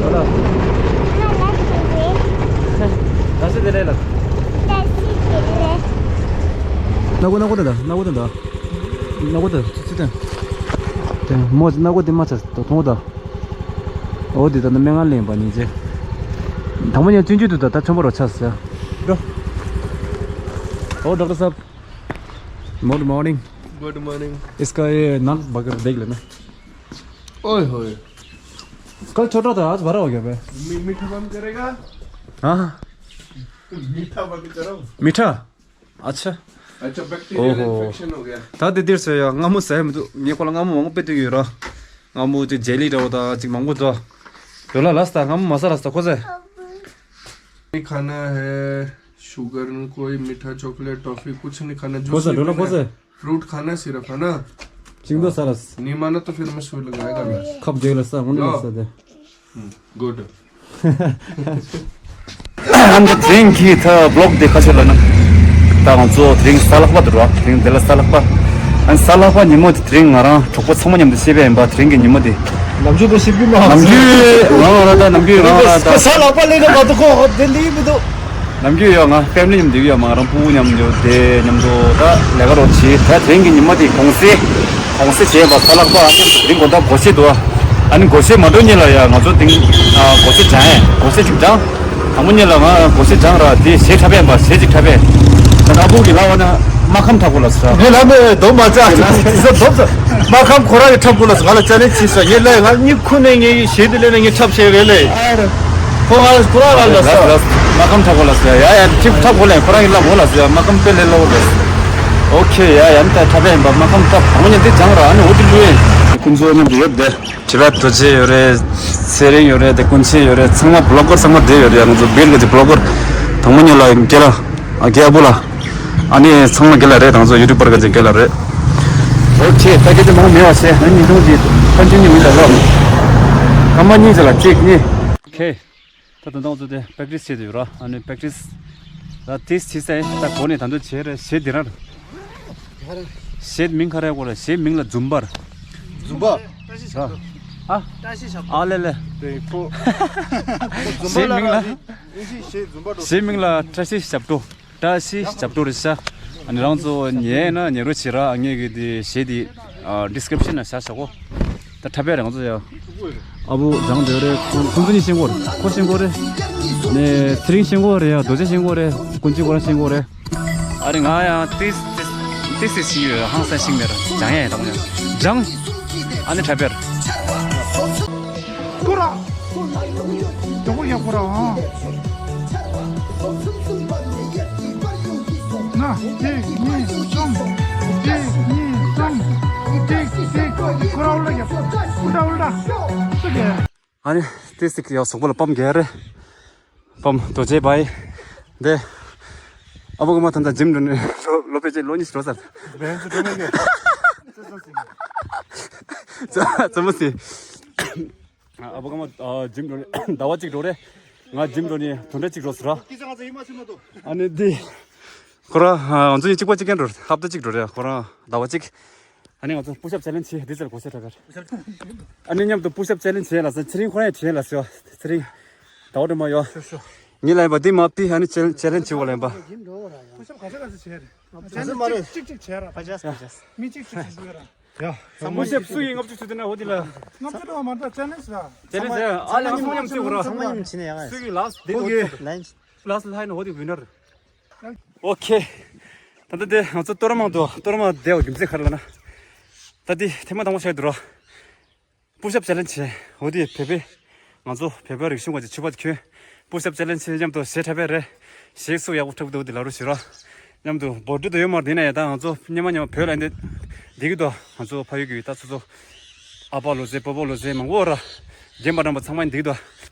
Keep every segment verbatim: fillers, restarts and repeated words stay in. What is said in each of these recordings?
ད་ཤི་དེ་ལས་ལ། ད་ཤི་དེ་ལས། ན་གོ་ན་གོ་ད་ད་ན་གོ་ད་ད། ན་གོ་ད་ཚི་ཚི་ད། དེ་མོ་ན་གོ་དེ་མ་ཚ་ད་ཐོང་ད། འོ་དེ་ད་ན་མེ་ང་ལེན་པ་ནི་ཅེ། དང་མོ་ཉན་ཅུན་ཅུ་དུ་ད་ད་ཆོམ་པ་རོ་ཆ་ས། འགྲོ། ओ डॉक्टर साहब। Good morning. Good morning. इसका ये नाक बगर देख लेना। ओए होए। कल छोटा था, आज बड़ा हो गया बे। मी-, मीठा बंद करेगा? हाँ। मीठा बंद करो। मीठा? अच्छा। अच्छा, बैक्टीरियल ओहो। इन्फेक्शन हो गया। ད་དེ་དེར་སོ་ཡ་སྔ་མོ་ཟ་ཡ་མི་འདུག་ངས་ཁོ་ལ་སྔ་མོ་མང་པོ་དཔེ་བསྟོད་ཡོད་ར། སྔ་མོ་དེ་ཇེ་ལི་འདྲ་བོ་དང་ཅིག་མང་པོ་འདུག་ཡོད་ལ་ལ་སྟ་སྔ་མོ་མ་ཟ་ལ་སྟ་ཁོ་ཟེ། नहीं खाना है, शुगर, कोई मीठा, चॉकलेट, टॉफी कुछ नहीं खाना। जूस नहीं पीना है। फ्रूट खाना है सिर्फ, है ना? चिंगो सारस। नहीं माना तो फिर मैं सुई लगाएगा मैं। खप जेल सा होने लो। सा दे। गुड। ཨ་ནི་དེ་རིང་གི་ད་བི་ལོག་དེ་ཁ་ཤས་ལ་ན། ད་ང་ཚོ་དེ་རིང་གཟའ་ལྷག་པ་དུ་ར། དེ་རིང་དེ་ལ་གཟའ་ལྷག་པ། ཨ་ནི་གཟའ་ལྷག་པ་ཉིན་མོ་དེ་དེ་རིང་ང་རང་གྲོགས་པོ་ཚང་མ་མཉམ་དུ་བཤད་པ་ཡིན་པ། དེ་རིང་གི་ཉིན་མོ་དེ། ནམ་རྒྱུན་དུ་ཞིབ་ཀྱི་མ་ནམ་རྒྱུན་ང་ང་ར་ད་ནམ་རྒྱུན་ང་ང་ར་ད་གཟའ་ལྷག་པ་ལས་ན་མ་གཏོགས་ཁོ་དེ་ལི་མི་འདུག་ནམ་རྒྱུན་ཡོད། ང་ཕེ་མི་ལི་མཉམ་དུ་ཡོད། ང་རང་ཕྲུ་གུ་མཉམ་དུ་དེ་མཉམ་དུ་ད་ལས་ཀ་རོགས་བྱེད། ད་དེ་རིང་གི་ཉི་མ་དེ་གུང་སེང་། གུང་སེང་བྱས་པ་གཟའ་ལྷག་པ། ཨ་ནི་དེ་རིང་དགོང་དག་སྒོར་གཞས་འདུག་ཨ་ནི་སྒོར་གཞས་མ་འགྲོ་ཉིན་ལ་ཡ་ང་ཚོ་དེང་ཨ་སྒོར་གཞས་སྦྱང་ཡས། སྒོར་གཞས་ཅིག་སྦྱང་། དང་པོ་ཉིན་ལ་ང་སྒོར་གཞས་སྦྱང་ར། དེ་གཞས་འཁྲབ་པས་པ། གཞས་ཅིག་འཁྲབ་པས། ད་ནག་པོ་གི་ལ་བ་ན་མ་ཁམ་འཁྲབ་དགོས་ལ་ཟེར། ངས་ལ་མེ་དོ་མ་ཙ་ཅིག་ཅིག་ཟ་དོ་ཙ། མ་ཁམ་ཁོ་རང་གིས་འཁྲབ་དགོས་ལ་ཟེར། ང་ལ་ཅ་ལེན་བྱས་ཟེར། ངས་ལ་ང་གཉིད་ཁུག་ནས་ངས་གཞས་དེ་ལེན་ནས་ངས་འཁྲབ་བྱས་རེད་ལེ། ཁོ་ང་ཁོ་རང་ལ་ལ་ཟེར། ལ་ལ་མ་ཁམ་འཁྲབ་དགོས་ལ་ཟེར། ཡ་ཡ་ཁྲིབ་འཁྲབ་དགོས་ལེ། ཁོ་རང་གིས་ལ་དགོས་ལ་ཟེར། མ་ཁམ་དཔེ་ལས་སླ་བོ་རེད། ཨོ་ཁེ། ཡ་ཡ་ནི་ད་འཁྲབ་པ་ཡིན་པ། མ་ཁམ་འཁྲབ་དང་པོ་ཉིན་དེ་སྦྱང་ར། ཨ་ནི་འོ་དེ་ལུས་ཡིན། ཁོང་ཚོ་མཉམ་དུ་ཡོད་དེ། དྲི་བ་རྡོ་རྗེ་ཡོད་རེད། ཚེ་རིང་ཡོད་རེད། དེ་ཀུན་མཁྱེན་ཡོད་རེད། ཚང་མ་བི་ལོག་གར་ཚང་མ་བསྡད་ཡོད་རེད། ང་ཚོ་བིལ་གི་ཅིག་བི་ལོག་གར་དང་པོ་ཉིན་ལ་རྒན་ལགས། ཨ་རྒན་ཨ་བུ་ལགས། ཨ་ནི་ཚང་མ་རྒན་ལགས་རེད། ང་ཚོ་ཡུ་ཊུབ་པར་གི་ཅིག་རྒན་ལགས་རེད། ཨོ་ཁེ། ད་སྐད་ཆ་མང་པོ་མེད་པ་བྱས། ཨ་ནི་ཉིན་ཐུང་གི་ཕན་ཆད་ཉིན་མི་འདྲ་ལོ། སྐར་མ་གཉིས་ཙམ་ལ་གཅིག་གཉིས། ཨོ་ཁེ། ད་དོན་དག་ཚོ་དེ་པེག་ཊིས་བྱེད་དུ་ཡོད་ར། ཨ་ནི་པེག་ཊིས་ལ་ཏིས་བྱེད་ས་ཡིན། ད་གོ་ནས་ད་དུང་བྱེད་རེད། བྱེད་དེ་ར། གཞས་མིང་ག་རེ་གོ་རེད། གཞས་མིང་ལ་རྫུན་པར། རྫུན་པ། བཀྲ་ཤིས་ཞབས་བྲོ། ཨ། བཀྲ་ཤིས་ཞབས་བྲོ། ཨ་ལེ་ལེ། དེ་ཁོ། གཞས་མིང་ལ། གཞས་མིང་ལ་བཀྲ་ཤིས་ཞབས་བྲོ། བཀྲ་ཤིས་ཞབས་བྲོ་རེད་ཤག་ཨ་ནི་རང་ཚོ་ཉན་ན་ཉན་རོགས་བྱེད་ར། ངས་གི་དེ་གཞས་དེ་ཨ་ཌི་སི་ཀི་རིབ་ཤན་ན་བཞག་བཞག་གོ། ད་འཁྲབ་པ་རེད་ང་ཚོ་ཡ། ཨ་བུ་སྦྱང་འདོད་རེད། ཁོང་ཁོང་ཚོ་གཉིས་ཤེས་གོ་རེད། ཁོ་ཤེས་གོ་རེད། ནས་ཚེ་རིང་ཤེས་གོ་རེད་ཡ། རྡོ་རྗེ་ཤེས་གོ་རེད། ཀུན་གཅིག་ཁོ་རང་ཤེས་གོ་རེད། ཨ་རེ་ང་ཡང་ཏིས་ཏིས་ཏིས་ཏིས་ཤེས་ཡོད། ཧང་སང་ཤེས་མེད་ར། སྦྱང་ཡ་ཡ་དང་ཡ་སྦྱང་། ཨ་ནི་འཁྲབ་པ་རེད། ཁོ་ར། ཡག་པོ་ཡག་པོ་ར། ཨང་། ན། གཅིག་གཉིས་གསུམ། གཅིག་གཉིས་གསུམ། གཅིག་གཅིག་ཁོ་ར་འུལ་ལ་ཡག་པོ་འུལ་ལ་འུལ་ལ། སུ་གེ། ཨ་ནི་ཏིས་ཏིས་ཡག་སོག་པོ་ལ་པམ་གེ་རེད། པམ་རྡོ་རྗེ་བའི། འདི། ཨ་བུ་ག་མ་ད་ལྟ་ཇིམ་འགྲོ་ནས་ལོ་ལོ་པེ་ཅེ་ལོ་གཉིས་འགྲོ་ཚར། ཙ་ཙ་མོ་སི། ཨ་བུ་ག་མ་ཨ་ཇིམ་འགྲོ་ནས་ཟླ་བ་གཅིག་འགྲོ་རེད། ང་ཇིམ་འགྲོ་ནས་དོན་འདྲ་གཅིག་འགྲོ་ཟེར་ར། ཨ་ནི་འདི། ཁོ་རང་ང་ཚོ་གཉིས་གཅིག་པ་གཅིག་རྐྱང་འགྲོ་རེད། ཧབ་ཏ་གཅིག་འགྲོ་རེད། ཁོ་རང་ཟླ་བ་གཅིག་ཨ་ནི་ང་ཚོ་པུཤ་ཨབ་ཆེ་ལེན་ཇི་བྱེད། འདི་ཚར་གོ་ཤ་ཁྲ་ཁར། ཨ་ནི་མཉམ་དུ་པུཤ་ཨབ་ཆེ་ལེན་ཇི་བྱེད་ལ་ཟེར། ཚེ་རིང་ཁོ་རང་ཡང་བྱེད་ལ་ཟེར་བ། ཚེ་རིང་། ཟླ་བ་སྒྲོལ་མ་ཡོད། ངའི་ལ་ཡིན་པ་འདི་མ་བཏི། ཨ་ནི་ཆེ་ཆེ་ལེན་ཇི་བྱེད་པ་ལ་ཡིན་པ། པུཤ་ཨབ་ག་ཚོད་ག་ཚོད་བྱེད་རེད། ཆེ་ལེན་ཇི་གཅིག་གཅིག་བྱེད་ར། པ་ཅས་པ་ཅས། མི་གཅིག་གཅིག་བྱེད་དགོས་ར། ཡ། པུཤ་ཨབ་སུ་ཡིས་ལྔ་བཅུ་བྱེད་དུས་ན་འོ་འདི་ལ། ལྔ་བཅུ་འགྲོ་བ་མ་རེད་ད། ཆེ་ལེན་ཇི་ར། ཆེ་ལེན་ཇི་ཨ་ལེ་ང་ཚོ་མཉམ་བྱེད་དགོས་ར། ཚང་མ་མཉམ་བྱེད་ན་ཡག་ག་སུ་ཡིས་ལ་སི་ཏི་ལེན་ཇི། ལ་སི་ལ་ཧའི་ན་འོ་འདི་ཝི་ནར། ཨོ་ཁེ། ད་ལྟ་དེ་ང་ཚོ་སྟོད་ར་མང་དུ་སྟོད་ར་མང་བསྡད་པ་རྒྱུ་མཚན་ག་རེ་ལབ་ན། ད་དེ་ཐེངས་མ་དང་པོ་ཆགས་འདུག་ར། པུཤ་ཨབ་ཆེ་ལེན་ཇི་བྱེད། འོ་དེ་བོད་པའི་ང་ཚོ་བོད་པའི་རིག་གཞུང་ག་ཅིག་ཕྱུ་པ་དེ་ཁྱོད། པུཤ་ཨབ་ཆེ་ལེན་ཇི་བྱེད། མཉམ་དུ་གཞས་འཁྲབ་པ་རེད། གཞས་སུ་ཡག་པོ་འཁྲབ་ཀྱི་འདུག་དེ་ལབ་རོགས་བྱེད་ར། མཉམ་དུ་བོར་འདྲི་དུ་ཡོད་མ་རེད། ཡིན་ན་ཡང་ད་ང་ཚོ་སྔོན་མ་སྔོན་མ་བོད་ལ་འདི་འདི་གི་དོ་ང་ཚོ་ཕ་ཡུལ་གྱི་ད་སོ་སོ། ཨ་ཕ་ལོ་ཟེར་སྤོ་བོ་ལོ་ཟེར་མང་པོ་ར། རྒན་པ་རྣམ་པ་ཚང་མ་འདི་དོ།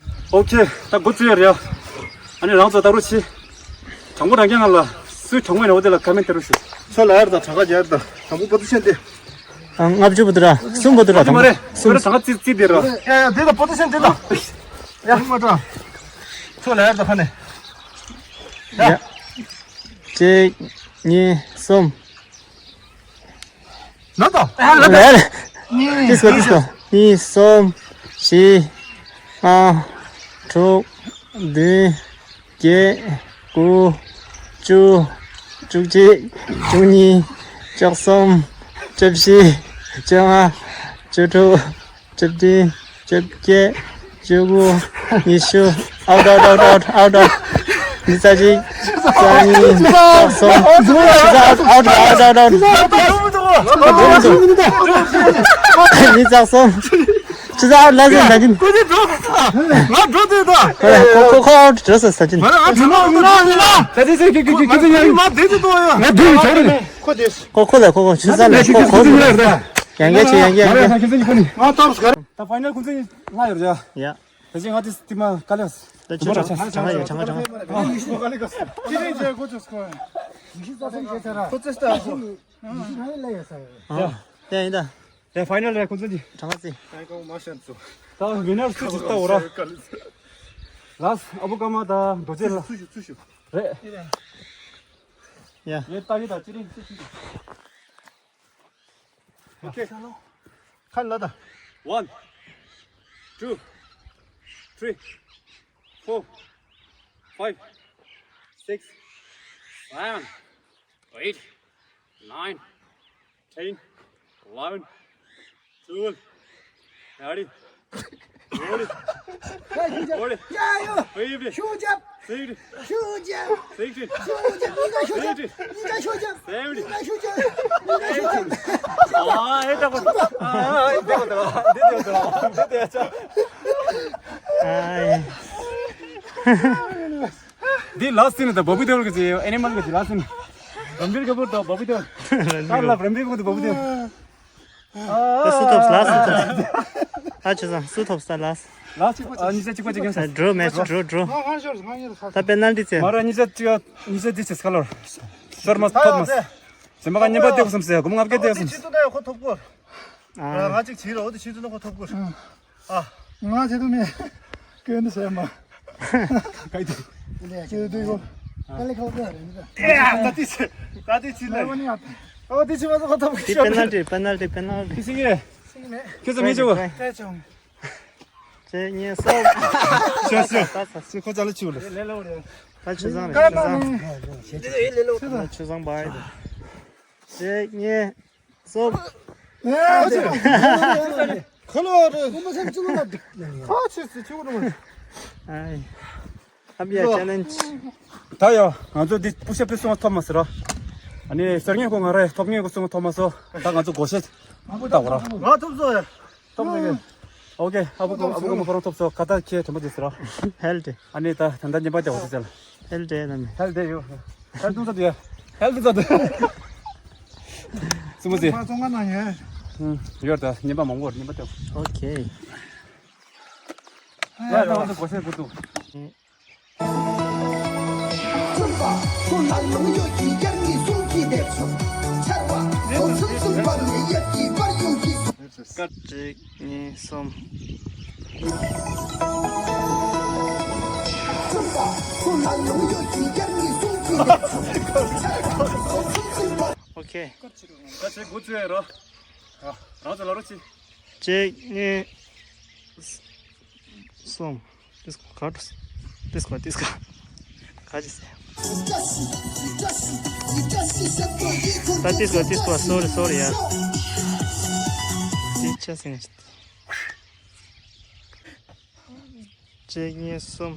ཨོ་ཁེ། ད་འགོ་བཙུགས་ཡ་རེད་ཡ། ཨ་ནི་རང་ཚོ་ལྟ་རོགས་བྱེད། དྲང་པོ་དྲང་རྐྱང་ང་ལ་སུས་དྲང་པོ་ཡིན་ན་འོ་དེ་ལ་ཁ་མེན་སྟེར་རོགས་ཞུ། ཚོ་ལ་ཡར་དང་གྲངས་ཀ་རྒྱག་ཡར་དང་དྲང་པོ་པོ་ཏི་ཤན་ཏེ། ཨ་ལྔ་བཅུ་པོ་ཏི་ར་གསུམ་པོ་ཏི་ར། ཨ་ཏི་མ་རེད། གསུམ་རེད། གྲངས་ཀ་རྩིས་རྩིས་དེ་ར། ཡ་ཡ་དེ་དང་པོ་ཏི་ཤན་དེ་དང་། ཡ་ཧུ་མ་ཏྲ། ཚོ་ལ་ཡར་དང་ཁ་ནས། ཡ། ཡ། གཅིག་གཉིས། གསུམ། ལ་དང་། ཨ་ལ་དང་། ལ་ལ། གཉིས། ཏིས་ཀོ་ཏིས་ཀོ། གཉིས། གསུམ། བཞི། ལྔ། དྲུག་བདུན། བརྒྱད། དགུ། བཅུ། བཅུ་གཅིག་བཅུ་གཉིས། བཅུ་གསུམ། བཅུ་བཞི། བཅོ་ལྔ། བཅུ་དྲུག་བཅུ་བདུན། བཅོ་བརྒྱད། བཅུ་དགུ། ཉི་ཤུ། out, out, out, out, out, out. ཉི་ཤུ་རྩ་གཅིག་རྩ་གཉིས། རྩ་གསུམ། ཆུ་ཚ་out, out, out, out, out. ཉི་ཤུ་རྩ་གསུམ། ཆུ་ཚ་out, ལ་ཟིན་ད་གིན། ང་འགྲོ་ང་འགྲོ་དུས་ད། ཁོ་ཁོ་ཁོ་out འགྲོ་སོང་ཟ་གིན། ང་འགྲོ་ང་འགྲོ་ང་འགྲོ། ད་དེ་ཚེ་ཁྱོད་ཁྱོད་ཁྱོད་ཁྱོད་ཁྱོད་ང་དེ་དེ་དོ་ཡ། ང་འགྲོ་ཡི་ཆོག་རེད། ཁོ་དེ། ཁོ་ཁོ་ལ་ཁོ་ཁོ་ཆུ་ཚ་ལ་ཁོ་ཁོ་ལ། ཡང་རྒྱ་ཆེ་ཡང་རྒྱ་ཡང་རྒྱ། ང་ཏོག་སྐར། ད་ཕའི་ནལ་ཁོང་ཚོ་ལྷག་ཡོད་རེད། ཡ། ད་ཅི་ང་དེ་ཏི་མ་ཀ་ལེ་སི། ད་ཆུ་ཆུ་ཆུ་ཆང་ཡོད་ཆང་ཆང་། ཅི་རེད་ཅེ་ཁོ་ཆུ་སྐོ། ཁོ་ཚོ་ལྟ་ཁོ། ཡ་ཡིན་ད། ཡ་ཕའི་ནལ་རེད་ཁོང་ཚོ་གི། ད་ཕའི་ནལ་རེད་ཁོང་ཚོ་གི། ད་ཝི་ནར་སུ་ཅིག་ལྟ་འོ་ར། ལགས་ཨ་བུ་ཀ་མ་ད་རྡོ་རྗེ་ལ། ཚུ་ཞུ་ཚུ་ཞུ། རེད། ཡ། ཡ་ལྟ་གི་ད་ཅི་རིང་ཚུ་ཞུ། ཨོ་ཁེ། ཁ་ལ་ད། One, two, three, four, five, six, seven, eight, nine, ten, eleven, twelve, thirteen, fourteen, fourteen, fifteen, sixteen, sixteen, seventeen, eighteen, nineteen, twenty. ཨ་ཨེ་ད་གོ། ཨ་ཨེ་ད་གོ་ད། འདི་ལ་སི་ནི་ད་བོ་བི་དེ་བོ་གི་ཨེ་ནི་མལ་གི་ལ་སི་ནི། རམ་བིར་ག་བོ་ད་བོ་བི་དེ་བོ། ད་ལ་རམ་བིར་ག་བོ་ད་བོ་བི་དེ་བོ། ད་སུ་ཐོབ་ལ་སུ་ཐོབ། ཨ་ཆུ་ཚང་སུ་ཐོབ་ས་ལ། ལ་གཅིག་པ་ཨ་གཉིས་ཆ་གཅིག་པ་གཅིག་ཡོང་ས། འགྲོ་མེ་འགྲོ་འགྲོ། ད་པེ་ནལ་ཏི་ཚེ། མ་ར་གཉིས་ཆ་གཅིག་གཉིས་ཆ་འདི་ཚེ་སྐལ་ལོར། ཤོར་མ་ཐོབ་མ། ཟེ་མ་ག་ཉེན་པ་སྟེར་བསམ་ཟེ་གོ་མ་ང་བཀལ་སྟེར་བསམ། ཆི་ཏུ་ན་ཡོད་ཁོ་ཐོབ་གོ། ང་གཅིག་བྱིས་རོགས་དེ་ཆི་ཏུ་ན་ཁོ་ཐོབ་གོ། ཨ། ང་ཆི་ཏུ་མེད། སྐྱོན་དུ་ཟེར་མ། ག་ཡི་དུ། ཆི་ཏུ་གོ། ད་ལེ་ཁ་བོ་ཡ་རེད་ད། ད་དེ་ཆི་ད་དེ་ཆི་ལེ། ཨོ་དེ་ཆི་མ་ཐོབ་ཁོ་ཐོབ་གི། དེ་པེ་ནལ་ཏི་པེ་ནལ་ཏི་པེ་ནལ་ཏི། དེ་ཤི་གི་རེད། ཤི་གི་མེད། ཁྱོད་ཚོ་མི་བྱེད་གོ། ད་ཆུང་། གཅིག་གཉིས་གསུམ། ཤོ་ཤོ། ཁོ་ཅག་ལ་ཆུ་ལ། ད་ཆུ་བཟང་རེད་ཆུ་བཟང་། ད་ཆུ་བཟང་བ་ཡིན། གཅིག་གཉིས་གསུམ། ཁོ་ལོ་རེད། ཁོ་ཆུ་ཆུ་ཆུ་ཨ་ཡི། ཨ་བི་ཡ་ཆེ་ལེན་ཇི། ད་ཡ་ང་ཚོ་འདི་པུ་ཤ་པི་སོང་ཐོབ་མ་སི་ར། ཨ་ནི་ཟེར་ངེས་ཁོ་ང་རེ་ཐོབ་ངེས་ཁོ་སོང་ཐོབ་མ་སོ། ད་ང་ཚོ་སྒོ་ཤེད་ད་བ་ར། ང་ཐོབ་སོ་ཡ། ཐོབ་ངེས་ཨོ་ཀེ། ཨ་བུ་ཀོ་ཨ་བུ་ཀོ་མ་ཁོ་རང་ཐོབ་སོ་ཁ་ད་ཁྱེད་དྲན་པ་དེ་སི་ར། ཧེལ་ཏེ། ཨ་ནི་ད་ད་ད་ཉེན་པ་དེ་འོ་དེ་ཟེར། ཧེལ་ཏེ་ན་མི། ཧེལ་ཏེ་ཡོ། ཧེལ་ཏུ་ད་དེ། ཧེལ་ཏུ་ད་དེ། སུ་མོ་ཟེ། ཁ་ཚོང་ཁ་ནང་ཡོད། ཧུམ། ཡོད་ད་ཉེན་པ་མང་པོ་ཉེན་པ་དེ། ཨོ་ཁེ། ཡ་ད་ང་ཚོ་སྒོ་ཤེད་དགོས་འདུག་གཅིག་གཉིས་གསུམ། ཨོ་ཁེ། ད་ཆེ་དགུ་ཚོད་རོ། རང་ཚོ་ལ་རོ་ཆེ། གཅིག་གཉིས། གསུམ། ཏིས་ཀོ་ཁ་ཏིས་ཀོ་ཏིས་ཀོ་ཁ་ཅི་སེ། ད་ཏིས་ཀོ་ཏིས་ཀོ་སོ་རི་སོ་རི་ཡ། ཏིས་ཆ་སེ་ང་ཅི། གཅིག་གཉིས་གསུམ།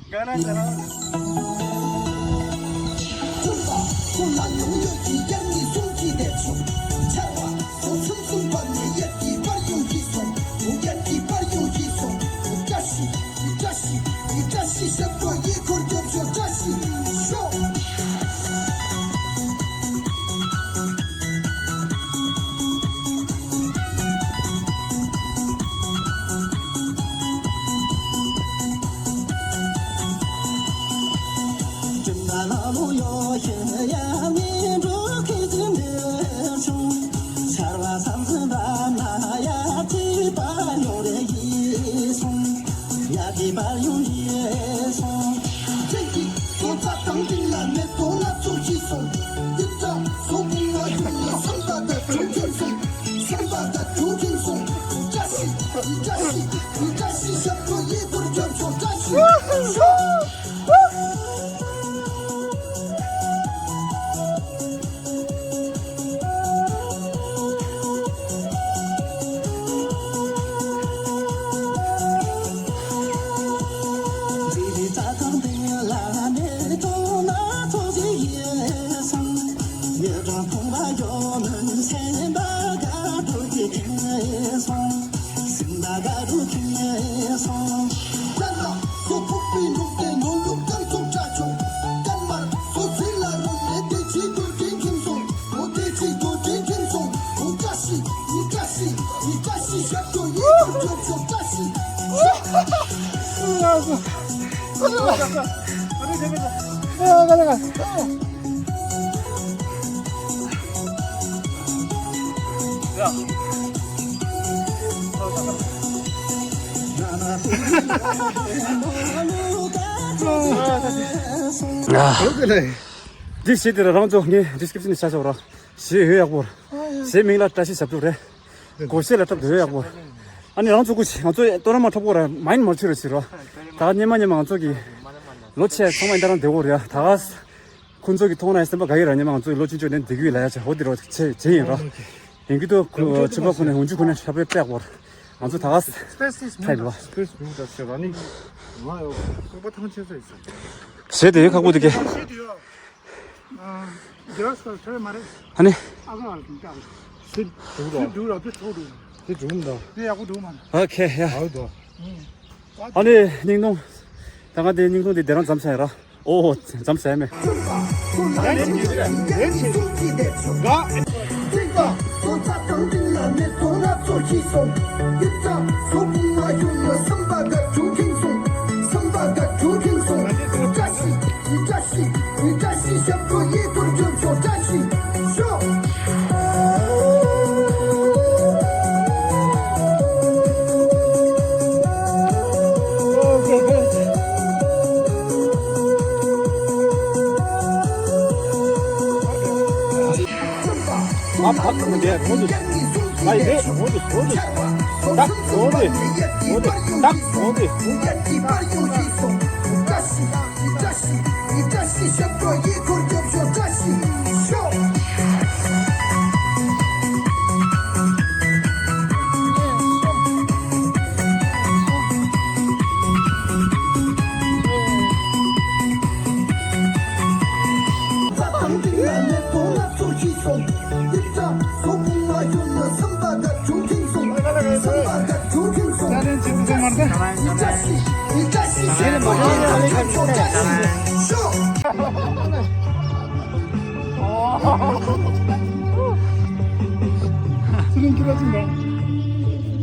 འདི་བྱས་དེ་རང་ཚོ་ངའི་ཌི་སི་ཀི་རིབ་ཤན་ནས་བཞག་ཆོག་ར། གཞས་ཡོད་ཡག་པོ། གཞས་མིང་ལ་བཀྲ་ཤིས་ཞབས་བྲོ་རེད། སྒོར་གཞས་ལ་སྐྲག་འདོད་ཡག་པོ། ཨ་ནི་རང་ཚོ་སྐུ་མཁྱེན། ང་ཚོ་ལྟོ་ར་མ་འཁྲབ་གོ་ར། མ་ཡིན་མར་ཆུ་རེ་ཟེར་རོ། ད་ག་སྙེ་མ་སྙེ་མ་ང་ཚོ་གི་ལོ་ཆེ་ཚང་མ་ཡིན་ད་རང་བདེ་བོ་རེད། ད་ག་ཁོང་ཚོ་གི་མཐོང་ན་སེམས་པ་དགའ་ཡི་ར། སྙེ་མ་ང་ཚོ་གི་ལོ་ཆུང་ཆུང་ནས་བདེ་གི་ལ་ཡ་ཆ་ཧོ་དེ་རོ་ཆེ་ཆེ་ཡིན་རོ། ཡིན་གི་ཏོ་ཁུ་ཆུ་པ་ཁོ་ནས་འུན་ཆུ་ཁོ་ནས་ཤ་པེ་པེག་བོར། ང་ཚོ་ད་ག་སི་པེ་སི་ཊི་ཊེ་སི་ཊི་ལ། སི་པེ་སི་ཊི་ཊེ་སི་ཊི་ལ་ནི་ང་ཡོ་ཁོ་པ་ཐང་ཆེ་ས་ཡིན་ས། གཞས་དེ་ཡོད་ཁག་པོ་དེ་གི། ཨ་ནི། ཨ་ཁ་ཨ་ཁ་འདུག་ར། འདུག་ར་འདུག་ཆོག་འདུག་དེ་འགྲུབ་མི་འདུག་དེ་ཡག་པོ་འདུག་མ། ཨོ་ཁེ་ཡ། ཨའུ་དོ། ཨ་ནི་སྙིང་ཐུང་། ད་ག་དེ་སྙིང་ཐུང་དེ་དེ་རང་མཚམས་བཞག་ཡ་ར། ཨོ་མཚམས་བཞག་མེད།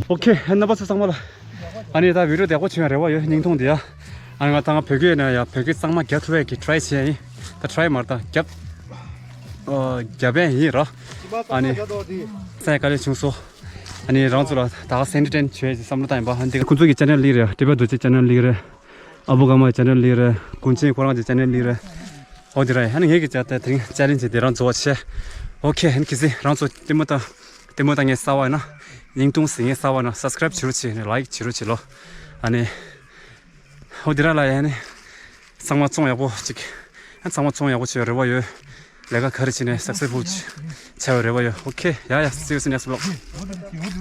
ཨོ་ཁེ། རྣམ་པ་ཚོ་ཚང་མ་ལ། ཨ་ནི་ད་བི་ཌི་ཡོ་བདེ་པོ་བྱུང་བའི་རེ་བ་ཡོད། སྙིང་ཐུང་འདི་ཡ། ཨ་ནི་ང་ད་ང་བོད་སྐད་ནང་ཡ་བོད་སྐད་གཙང་མ་རྒྱག་ཐུབ་ཡས་ཀྱི་ཊི་རའི་བྱས་ཡིན། ད་ཊི་རའི་མ་རེད་ད་རྒྱབ། ཨོ་རྒྱབ་པ་ཡིན་ར། ཨ་ནི། ས་ཡ་དཀའ་ལས་བྱུང་སོང་། ཨ་ནི་རང་ཚོ་ལ་ད་ག་སེ་ཊར་ཊེན་བྱས་བསམ་བློ་བཏང་ཡིན་པ། ཨ་ནི་འདི་ཁོང་ཚོ་གི་ཅེ་ནལ་ལིག་རེད། ཊི་བེཊ་རྡོ་རྗེ་ཅེ་ནལ་ལིག་རེད། ཨ་བུ་ཀརྨ་ཅེ་ནལ་ལིག་རེད། ཀུན་མཁྱེན་ཁོ་རང་གི་ཅེ་ནལ་ལིག་རེད། ཨོ་དེ་ར་ཡ། ཨ་ནི་ངེད་ཀྱི་ཅ་ད་དེ་རིང་ཅེ་ལེན་ཇི་དེ་རང་རྫོགས་པ་བྱས། ཨོ་ཁེ། ཨ་ནི་གལ་སྲིད་རང་ཚོ་ལྟད་མོ་ལྟ་ལྟད་མོ་ལྟ་མཁན་གསར་པ་ཡིན་ན། སྙིང་ཐུང་གཟིགས་མཁན་གསར་པ་ཡིན་ན་སབ་སི་ཀ་རའིབ་བྱེད་རོགས་བྱེད། ཨ་ནི་ལའིཀ་བྱེད་རོགས་བྱེད་ལོ། ཨ་ནི། ཨོ་དེ་ར་ལ་ཡ། ཨ་ནི། ཚང་མ་བཙོང་ཡག་པོ་ཅིག་ཨ་ཚང་མ་བཙོང་ཡག་པོ་བྱེད་པའི་རེ་བ་ཡོད། ལས་ཀ་ག་རེ་བྱས་ནས་སག་སེ་སི་ཕུལ་བྱ་བའི་རེ་བ་ཡོད། ཨོ་ཁེ། ཡ་ཡ། See you soon next vlog.